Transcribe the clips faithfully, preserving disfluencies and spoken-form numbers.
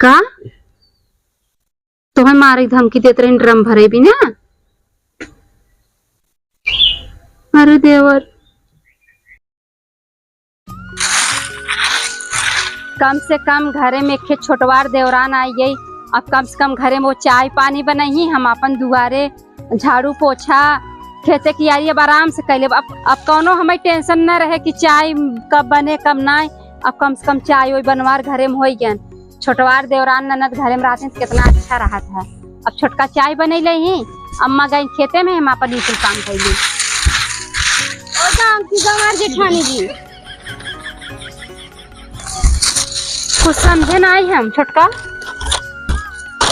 का? तोहे मारे के धमकी देत रही ड्रम भरे बिना? अरे देवर। कम से कम घरे में एक ठे छोटवार देवरान आई गई। अब कम से कम घरे में वो चाय पानी बनइहीं, हम अपन दुआरे झाड़ू पोछा, खेते कियारी अब आराम से कइ लेब। अब, अब कौनो हमें tension न रहे कि चाय कब बने कब नाय। अब कम से कम चाय ओय बनवार घरे में होइ गयन। छोटवार देवरान ननद घरे में रहते हैं तो कितना अच्छा रहत है। अब छोटका चाय बनइ लेही, अम्मा गई खेते में, हम अपन ई कुल काम कइली। ओ गाँव की गंवार जेठानी जी, कुछ समझे नाहीं हम छोटका।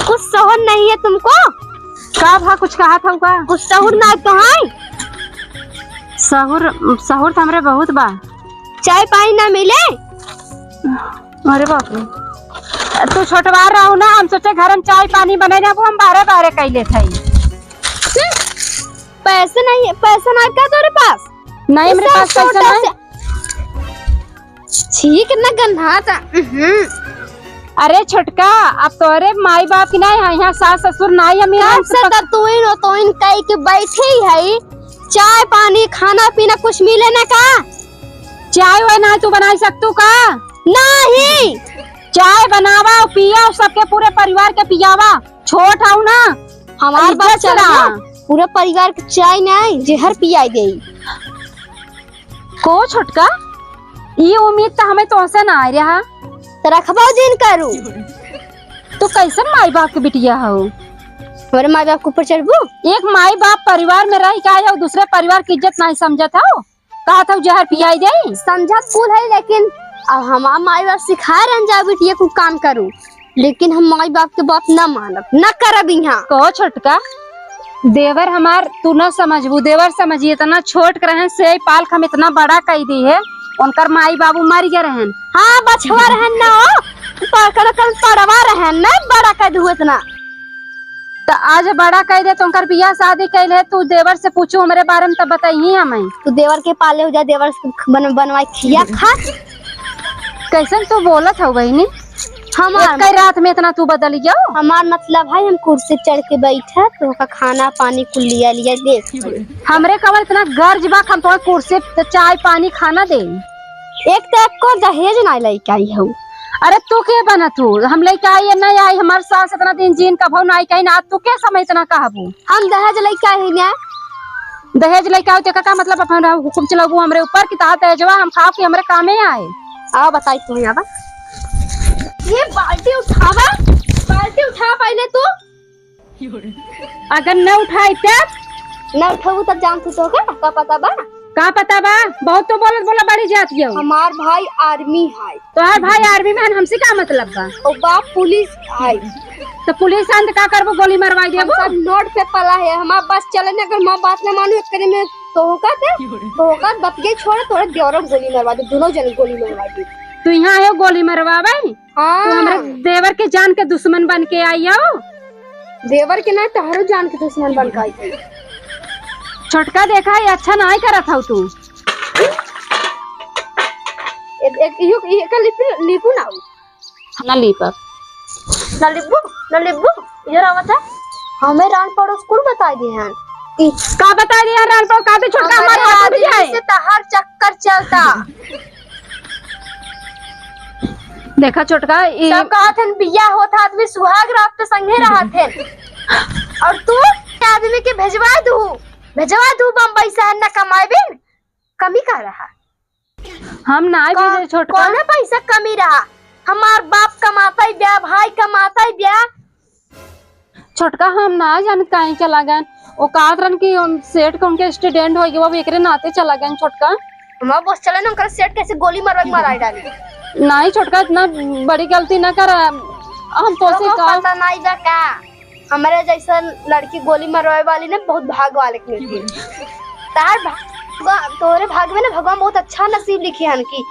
कुछ सहूर नहीं है तुमको? का भा कुछ कहत हऊ का? कुछ सहूर नाहीं तो है? सहूर, सहूर तो हमरे बहुत बा। चाय पानी ना मिले? अरे बाप रे, तू छोटवार रहू ना, हम सोचे घर में चाय पानी बने ना, वो हम बाहरे बाहरे कइ लेत हई। हम्म, पैसे नहीं है, पैसा ना का तोरे पास? नहीं, मेरे इतना पास पैसा छोटा नहीं। से-, छी, कितना गंधा था। हम्म। अरे छोटका, अब तोरे माई बाप की नहीं है, यहाँ सास ससुर नहीं, हम यहाँ सब से तो तुइन हो, तुइन कई के बैठी है, चाय पानी खाना पीना कुछ मिले ना का? चाय वाय ना तू बनाई सकतू का? नहीं। चाय बनावा और पिया, सबके पूरे परिवार के पियावा। छोट हऊ ना, हमार इज्जत बात से चला रहा। ना, पूरा परिवार के चाय नहीं, जहर पियाई देई। को छोटका, ई उम्मीद तो हमें तोहसे ना आए रहा। तो रखबो जिन करू। तू कैसन माई बाप के बिटिया हऊ? तोरे माई बाप के ऊपर चढ़बू? एक माई बाप परिवार में रह के आए हो, दूसरे परिवार की इज्जत नहीं समझत हो? कहत हऊ जहर पियाई देई? समझत कुल है, लेकिन अब हमार माई बाप सिखाए रहन जा बिटिया को काम करू, लेकिन हम माई बाप के बात ना मानब, ना करब यहाँ। कहो छोटका, देवर हमार तू ना समझबू, देवर समझी, इतना छोट के रहन से पाल के हम इतना बड़ा कई दी है, उनकर माई बाबू मर गए रहन। हाँ, बछवा रहन ना हो, पकड़ कर पड़वा रहन ना, बड़ा कई दू इतना। त आज बड़ा कइ दे, तो उनकर बियाह शादी कइल है, तू देवर से पूछू हमरे बारे में, तब बताइही हमें। तू देवर के पाले हो जा, देवर से बन-, बनवाए खिया खा। कैसन तू बोलत हो बहिनी? हमार एक कई रात में इतना तू बदल गयो? हमार मतलब है, हम कुर्सी चढ़ के बैठा, तो ओका खाना पानी कुल लिया लिया दे। हमरे कमर इतना गर्ज बा, हम तोहर कुर्सी त चाय पानी खाना दे। एक तो एको दहेज ना लइके आई हऊ। अरे तू के बनत हो? हम लइके आई या नहीं आई, हमार सास इतना दिन जीन कभऊ ना आई कहीं ना, तू के समय इतना कहबू? हम दहेज लइके आई ना। दहेज लइके आओ, तेकर का मतलब अपन हुकुम चलाबू हमरे ऊपर कि तहार दहेजवा हम खाओ कि हमरे कामे आए? आओ बताई तू यहाँ बा। ये बाल्टी उठावा, बाल्टी उठा पहले तू। अगर न उठाई तब? न उठाऊ तब जान तू तो का, का पता बा? का पता बा? बहुत तो बोलत बोला बड़ी जात गयो। हमार भाई आर्मी है। तोहार भाई आर्मी में है, हमसे का मतलब बा? ओ बाप पुलिस है। तो पुलिस आन त का करबो? गोली मरवाई देबो? हम सब नोट पे पला है, हमार बस चले ना, अगर हमार बात ना मानो एक करे में तो होका थे, तो होका बतिये छोड़, तोरे देवरों गोली मरवा दे, दोनों जन गोली मरवा दे। तू यहाँ आयो गोली मरवावे? हाँ। तू हमरे देवर के जान के दुश्मन बन के आई हो। देवर के ना, तहरो जान के दुश्मन बन के आई। छोटका देखा, ये अच्छा नाहीं करत हऊ तू। एक, एक, इहो, इहो का लिपू, लिपू ना हो। ना लिपब। ना लिपू, ना लिपू, इधर आवत है। हमें रान पड़ोस कुल बताई दिए हैं। ई का बताई दिए हैं रान पड़ोस? का तो छोटका हमारे हमारे हाथ में आदमी जाए। से तहार चक्कर चलता। देखा छोटका, ई सब कहत हन बिया होत आदमी सुहाग रात पे संगे रहत हन। और तू आदमी के भेजवा दू, भेजवा दू बम्बई शहर न कमाए बिन, कमी का रहा? हम ना कौ-, भेजे छोटका। कौन पैसा कमी रहा? हमार बाप कमाता ही ब्या, भाई कमाता ही ब्या, छोटका हम ना जान काहे चला गन। वो कहत रहन कि उन सेठ के उनके accident हो गया, वो एकरे नाते चला गन छोटका। हमार बस चले ना, उनकर सेठ कैसे गोली मारवा के माराई डाली। नहीं छोटका, इतना बड़ी गलती ना करा, हम तो से तोको का पता नहीं बा का? हमरे जैसन लड़की गोली मरवाए वाली ना बहुत भाग वाले के मिलती है। तार भाग, तोरे भाग में ना भगवान बहुत अच्छा नसीब लिखे हन कि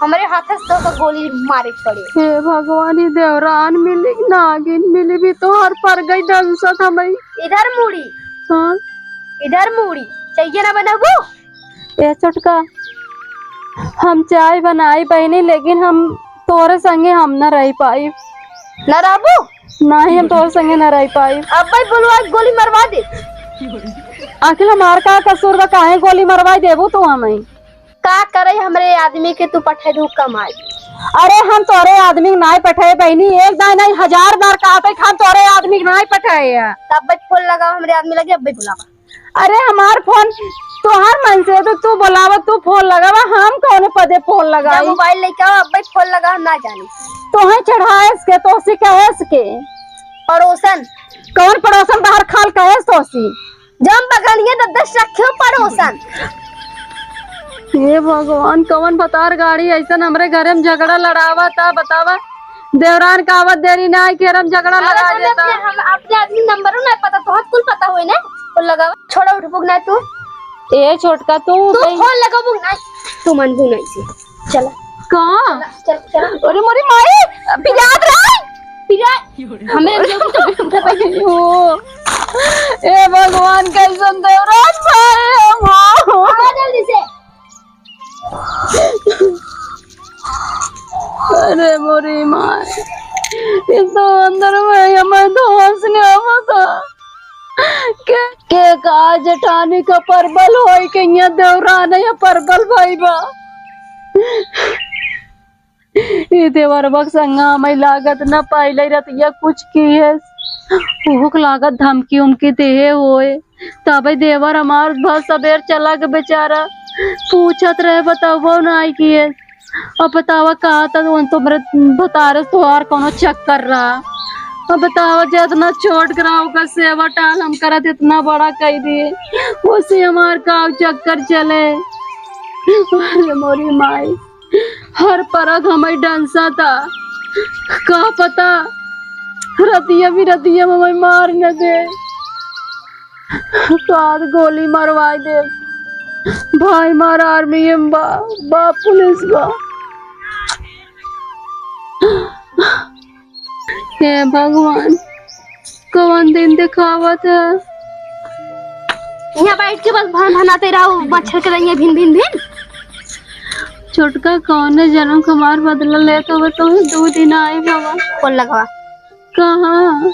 हमरे हाथ से तो गोली मारे के पड़े। हे भगवान, ई देवरान मिली कि नागिन मिली, भी तो हर पर गई डंसत हमें। इधर मुड़ी, हाँ। इधर मुड़ी, चाहिए ना बनबू? ए छोटका, हम चाय बनाई बहिनी, लेकिन हम तोरे संगे हम ना रह पाई। ना रहबू? नाही, हम तोहरे संगे ना रह पाई। अब्बे बुलवा के गोली मरवा दे। आखिर हमार का कसूर बा, काहे गोली मरवा देबू तू हमें? का करे हमरे आदमी के तू पठे दू कमाई? अरे हम तोरे आदमी के नाई पठे बहिनी, एक दाई नहीं हजार बार कहत है कि हम तोरे आदमी के नाई पठे है। तब फोन लगाओ हमरे आदमी लगे, अब्बे बुलावा। अरे हमार फोन तोहार मन से तो तू बोलावा, तू फोन लगावा, हम कौन पदे फोन लगाई? मोबाइल लेके आओ, अब्बे फोन लगा, हम ना जानी। तोहे चढ़ाएस के, तोसे कहेस के? पड़ोसन। कौन पड़ोसन बाहर खाल कहेस तोसे? जब बगलिए दस दस रखे हो पड़ोसन। हे भगवान, कौन भतार गाड़ी ऐसन हमरे घरे में झगड़ा लड़ावा था, बतावा। देवरान का आवत देरी ना आई कि हम झगड़ा अरे लगा सुन, देता। अपने, हम, अपने आदमी नंबरो ना पता, तोहर कुल पता होई ना, तो लगावा। छोड़ा, उठबुक ना तू। ए छोटका, तू तू कहीं फोन लगाबुक ना, तू मनबू नहीं से। चला। कहाँ? चल, चल। अरे मोरी माई, पिरात रहा। पिरात। हमें जो भी तो उठा पाई। ओ, ए भगवान, कैसन देवराज भाई हम। आ जल्दी से। अरे मोरी माई, ये तो अंदर में हमें तो हंसने आवा था। के, के का जेठानी का परबल होई के यहाँ देवरान है, परबल भाई बा। ई देवरबा के संगा हमें लागत न पहिले रतिया कुछ किहेस। उहुक लागत धमकी उमकी देहे होए। तबे देवर हमार भर सबेर चला के बेचारा। पूछत रहे, बतउबो नाई किहेस। अब बतावा कहा था उन तुमरे भतारे तोहार कौनो चक्कर रहा। अब बतावा जे इतना छोट के रहा ओकर सेवा टाल हम करत इतना बड़ा कई दिए। ओसे हमार का चक्कर चले। अरे मोरी माई। हर परग हमें डंसा था, का पता रतिया भी रतिया में हमें मार न दे, बाद गोली मरवाई दे। भाई मार आर्मी में बा, बाप पुलिस बा। हे भगवान, कौन दिन देखावत है? यहाँ बैठ के बस भन भनाते रहो, मच्छर के रहिए भिन भिन भिन। छोटका कौने जन्म के हमार बदला लेत होबे, तो दो दिन आए बाबा। फोन लगवा। कहाँ?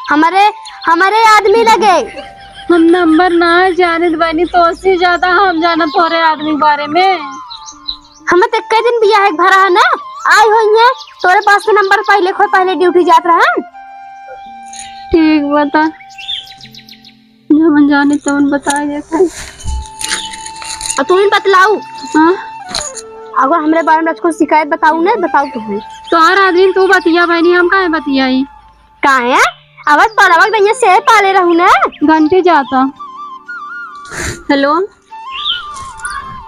हमारे, हमारे आदमी लगे। हम नंबर ना जानित बनी, तो उससे ज्यादा हम जानत तोरे आदमी के बारे में। हमें तो कई दिन बियाह के भरा है ना, आई होई है, तोरे पास के नंबर पहले खोए, पहले ड्यूटी जात रहा। ठीक बता, जवन जाने तवन बताए देता। और तू ही बतलाऊ। हाँ? अगर हमरे बारे में कुछ शिकायत बताऊ ना, बताऊ तू ही। तोहार आदमी तू बतिया बहनी, हम काहे बतियाई? काहे? अब बड़वा भैया से पाले रहू ना। घंटी जाता। हेलो।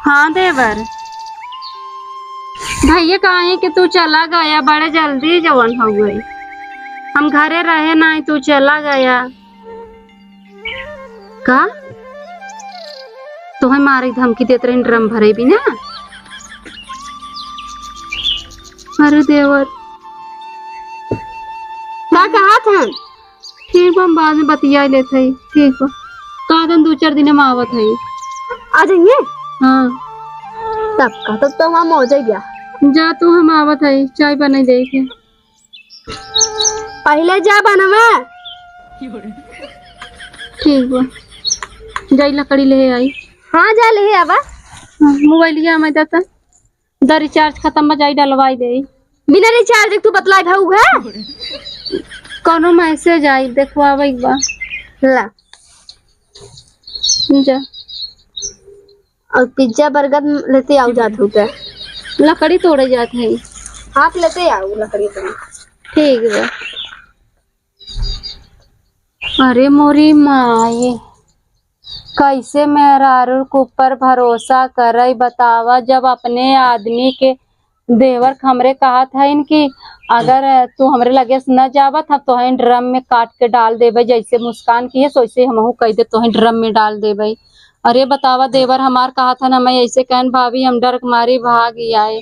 हाँ देवर, भैया काहे कि तू चला गया बड़े जल्दी जवन हो गई, हम घरे रहे नाही, तू चला गया। का? तोहे मारे की धमकी देत रही ड्रम भरे बिना? अरे देवर। का कहा था? ठीक बा, हम बाद में बतिया लेत हई। ठीक बा, का दन दो चार दिन में आवत हई। आ जाइए। हाँ। तब का, तब तो हम हो जाइए। जा तू, हम आवत हई, चाय बनाई दे के। पहले जा बनवा। ठीक बा, जाई लकड़ी ले आई। हाँ, जा ले आवा। हाँ, मोबाइलिया में देता। द रिचार्ज खत्म बा, जाई डलवाई दे। बिना रिचार्ज के तू बतलाई भाऊ है? कौनो मैसेज आई, देखवावे के बा। ला। जा। और पिज्जा बर्गर लेते आऊ जात हो क्या? लकड़ी तोड़े जात है। हाथ लेते आऊ लकड़ी तोड़े। ठीक बा। अरे मोरी माई, कैसे मेहरारू के ऊपर भरोसा करई बतावा, जब अपने आदमी के देवर हमरे कहत हइन कि अगर तू हमरे लगे से न जाबत, हम तोहे ड्रम में काट के डाल देबे, जैसे मुस्कान किहेस वैसे हमहू कह दे तोहे ड्रम में डाल देबे। अरे बतावा, देवर हमार कहत हन, हमें ऐसे कहन, भाभी हम डर के मारी भाग आए।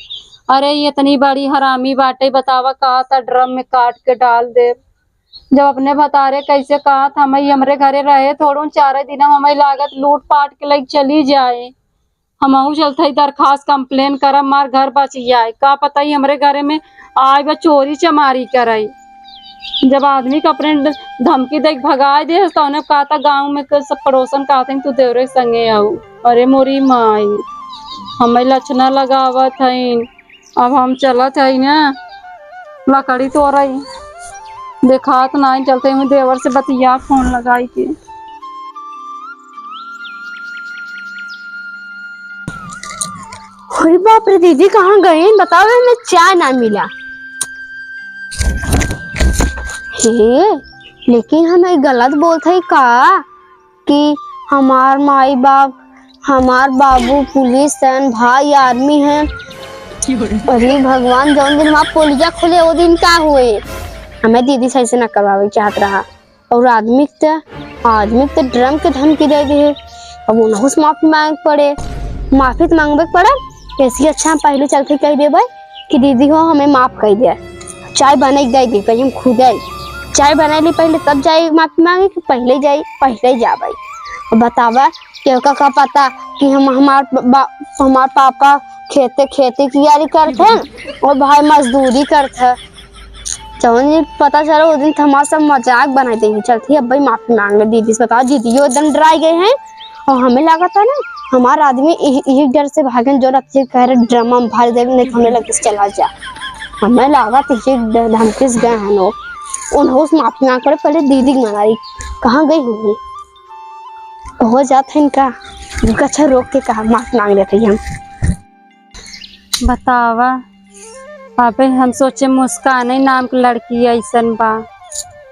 अरे ये इतनी बड़ी हरामी बाटे, बतावा कहत ड्रम में काट के डाल देब। जब अपने भतारे कैसे कहत, हम ही हमरे घरे रहे थोड़ू, चारे दिन हम ही लागत लूट पाट के लइके चली जाए। हमहू चलत हई दरखास्त complain करब, हमार घर बच जाए। का पता ही हमरे घरे में आए बा चोरी चमारी करे। जब आदमी के अपने ड-, धमकी दे के भगाए दे, तो उन्हें कहता गाँव में के सब पड़ोसन कहते हैं, "तू देवरे के संगे आऊ।" अरे मोरी माई, हमें लक्षणा लगावत है। अब हम चलत हई ना, लकड़ी तोड़ई। देखात नाई, चलते हुए देवर से बतिया फोन लगाई के। अरे बाप रे, दीदी कहाँ गई? बताओ, एमे चाय ना मिला। हे, लेकिन हम ई गलत बोलत हई का? कि हमार माई बाप, हमार बाबू पुलिस हैं, भाई आर्मी हैं। अरे भगवान, जौन दिन हमार पोलिया खुले, वो दिन का हुए? हमें दीदी सही से ना करवावे चाहत रहा। और आदमी के त, आदमी के त ड्रम के धमकी दे दिए। अब उनहू से माफी मांगे के पड़े, माफी तो मांगबे के पड़े। ऐसे अच्छा हम पहले चल के कह देबे कि दीदी हो, हमें माफ कर दे, चाय बने के दे दे, पहले हम खुद आई चाय बना ली पहले, तब जाई माफी मांगे कि पहले जाई, पहले जाबे। अब बतावा, केहू का, का पता कि हम, हमार बा-, हमार पापा खेते, खेती कियारी करत हैं और भाई मजदूरी करत है। जौन दिन पता चला, वो दिन तो हमार सब मजाक बनाई देंगे। चलती है, अब भाई माफी मांग ले दीदी से। बताओ, दीदी वो एकदम डराई गए हैं। और हमें लागत है ना, हमार आदमी यही, यही डर से भागन, जो रखिए कह रहे ड्रम में भर दे, नहीं तो हमें लगे से चला जा। हमें लागत यही डर, धमकी से गए हैं लोग। उनहू से माफी मांग पड़े, पहले दीदी के मनाई, कहाँ गई होंगी? हो जात है इनका, इनका अच्छा रोक के कहा, माफी मांग लेते हैं हम। बतावा, अबे हम सोचे मुस्कान ही नाम के लड़की ऐसन बा,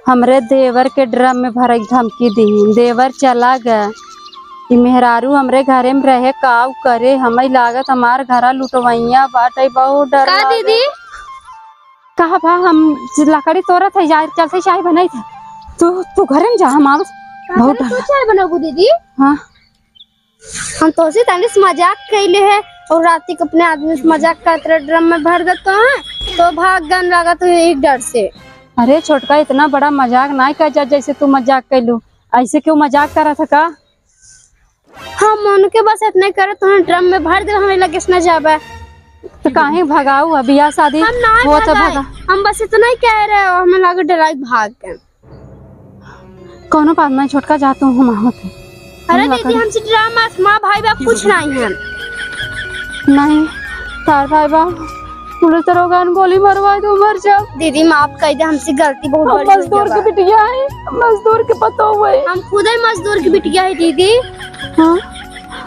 हमरे देवर के ड्रम में भरे के धमकी दी, देवर चला गया। ई मेहरारू हमरे घरे में रहे, काऊ करे, हमें लागत हमार घरा लुटवैया बाटे, बहुत डर का लागे। दीदी? कहा भा, हम लकड़ी तोड़त है, जा, चलते चाय बनाई थे। तू, तू घरे में जा, हम आवत। का बहुत करे तू डर। चाय बनाबू दीदी? हाँ। हम तोसे तनी से मजाक कैले है और राती के अपने आदमी से मजाक करत रहे, ड्रम में भर देत है, तो भाग गन लागत है एक डर से। अरे छोटका, इतना बड़ा मजाक ना कर जा, जैसे तू मजाक कैलू। ऐसे क्यों मजाक करत है का? हम उनके बस इतना ही करे, तो हम ड्रम में भर दे, हमें लगे से न जाबे। तो काहे भगाऊ? अब बियाह शादी हम ना होत है, भगाए। भगा। हम बस इतना ही कह रहे हो, हमें लगे डराई भाग गए। कौनो बात नहीं छोटका, जा तू, हम आवत है। अरे हम दीदी, लकड़ी हमसे ड्रामा, माँ भाई बाप कुछ नहीं है। नहीं, तार भाई बाप पुलिस दरोगा ने गोली मरवाए तो मर जाओ। दीदी माफ कर दे, हमसे गलती बहुत हम बड़ी हो मजदूर गई के बा। बिटिया है, मजदूर के पतो हुए। हम खुद ही मजदूर के बिटिया है दीदी। हाँ,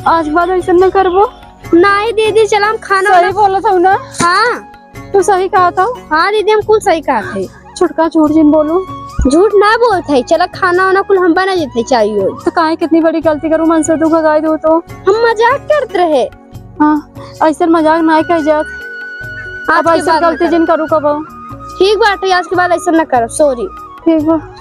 आज के बाद ऐसा न करबो। नहीं दीदी, चला हम खाना सही वाना बोलत हऊ ना? हाँ। तू सही कहत हऊ। हाँ दीदी, हम कुल सही कहत है। छोटका झूठ जिन बोलू। झूठ ना बोलत है, चला खाना वाना कुल हम बना देते चाहिए। तो काहे कितनी बड़ी गलती करू, मन से तू भगाई दो तो। हम मजाक करत रहे। हाँ, ऐसे मजाक ना कह जात। आज अब के ऐसे बाद ना गलती करब। जिन करू कबो। ठीक बाटे, आज के बाद ऐसा ना करब, sorry। ठीक बा।